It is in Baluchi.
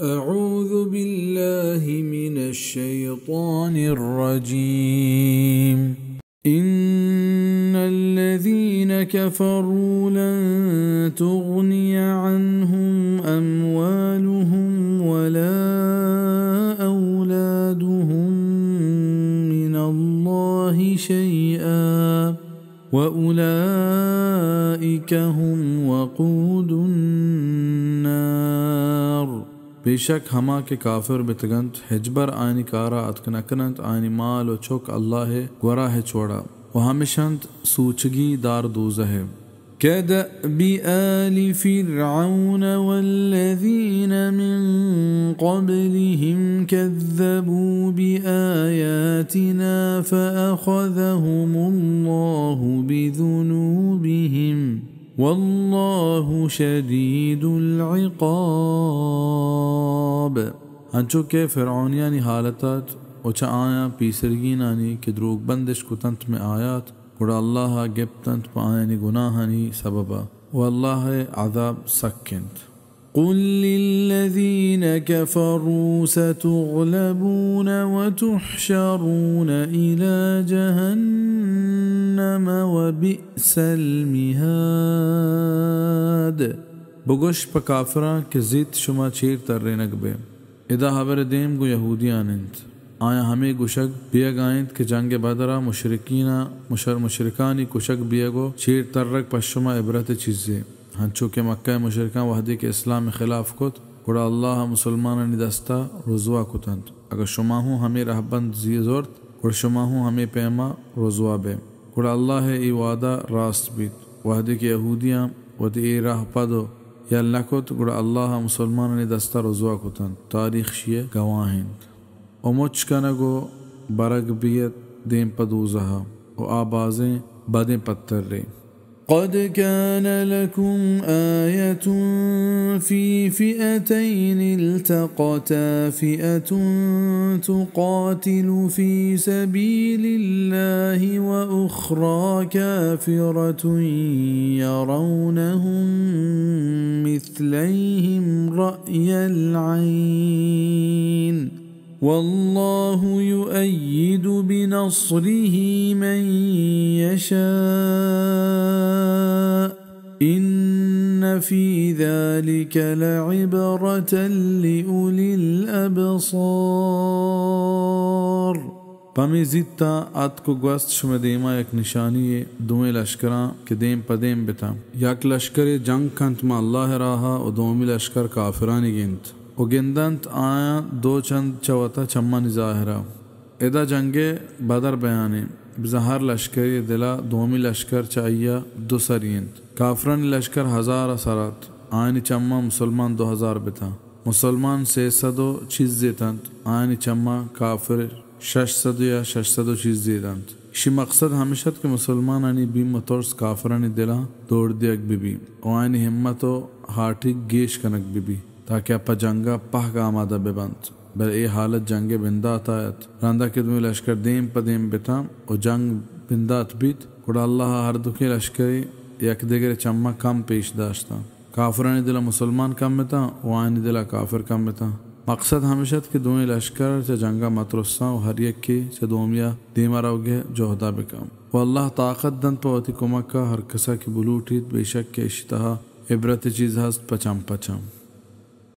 أعوذ بالله من الشيطان الرجيم. إن الذين كفروا لن تغني عنهم أموالهم ولا أولادهم من الله شيئا وأولئك هم وقود النار. بے شک ہما کہ کافر بتگنت، ہچبر آیانی کارا اتک نکننت، آیانی مال و چک اللہ گورا ہچ وڑا، و ہمشنت سوچگی دار دوزہ۔ كدأب آل فرعون والذين من قبلهم كذبوا بآياتنا فأخذهم الله بذنوبهم والله شديد العقاب۔ انچو کہ فرعونیانی حالت ات و چہ آیاں پیسرگینانی کہ دروگ بندش کتنت مئے آیات، گڑا اللہ ء گپتنت پہ آیانی گناہانی سبب ء، و اللہ ء عذاب سک انت۔ قل للذين كفروا ستغلبون وتحشرون إلى جهنم وبئس المهاد۔ بگوش پہ کافراں کہ زیت شما چیر ترینگ بئے۔ ادا ہبر دیم گوں یہودیان انت۔ آیاں ہمے گوشگ بیگ ء انت کہ جنگ بدر ء مشرکین ء مشر-، مشرکانی کشگ بیگ و چیر ترگ پہ شما عبرت چیزے۔ ہنچو کہ مکہ ء مشرکاں وہدے کہ اسلام ء خلاف کت، گڑا اللہ ء مسلمانانی دست ء رزوا کتنت۔ اگاں شما ہوں ہمے رہبند زی زرت، گڑا شما ہوں ہمے پیما رزوا بئے۔ گڑا اللہ ء اے وعدہ راست بیت۔ وہدے کہ یہودیاں وتی اے راہ پد و یل نہ کت، گڑا اللہ ء مسلمانانی دست ء رزوا کتنت۔ تاریخ شی ء گواہ انت۔ و مچ کنگ و برگ بیت دیم پہ دوزہ ء، و آ بازیں بدیں پترے۔ قد كان لكم آية في فئتين التقتا، فئة تقاتل في سبيل الله وأخرى كافرة يرونهم مثليهم رأي العين والله يؤيد بنصره من يشاء إن في ذلك لعبرة لأولي الأبصار۔ پمے زیت ء اتک و گوست شمئے دیما یک نشانی یے، دوئیں لشکراں کہ دیم پہ دیم بتاں۔ یک لشکرے جنگ کنت ماں اللہ ء راہ ء و دومی لشکر کافرانی گنت و گندنت آیاں دو چند چہ وتا چمانی ظاہر ء۔ ادا جنگ ء بدر بیان انت، بزاں ہر لشکرے دل ء دومی لشکر چہ آئی ء دو سری انت۔ کافرانی لشکر ہزار ء سر ات، آیانی چماں مسلمان دو ہزار بتاں۔ مسلمان سے سد و چیزے اتنت، آیانی چماں کافر شش سد یا شش سد و چیزے اتنت۔ اشی مقصد ہمیش ات کہ مسلمانانی بیم و ترس کافرانی دلاں دور دیگ بہ بی و آیانی ہمت و ہاٹیگ گیش کنگ بہ بی، تاکہ آ پہ جنگ ء پہک آمادہ بہ بنت۔ بلے اے حالت جنگ ء بندات ء ات۔ رندا کہ دوئیں لشکر دیم پہ دیم بتاں و جنگ بندات بیت، گڑا اللہ ء ہر دوکیں لشکرے یک دگرے چماں کم پیش داشتاں۔ کافرانی دل ء مسلمان کم اتاں و آیانی دل ء کافر کم اتاں۔ مقصد ہمیش ات کہ دوئیں لشکر چہ جنگ ء مترساں و ہر یکے چہ دومی ء دیم ء روگ ء جہد ء بکن۔ و اللہ طاقت دنت پہ وتی کمک ء ہر کس ء کہ بلوٹیت، بے شک کہ اشی تہا عبرت چیز ہست پہ چم پہ چم۔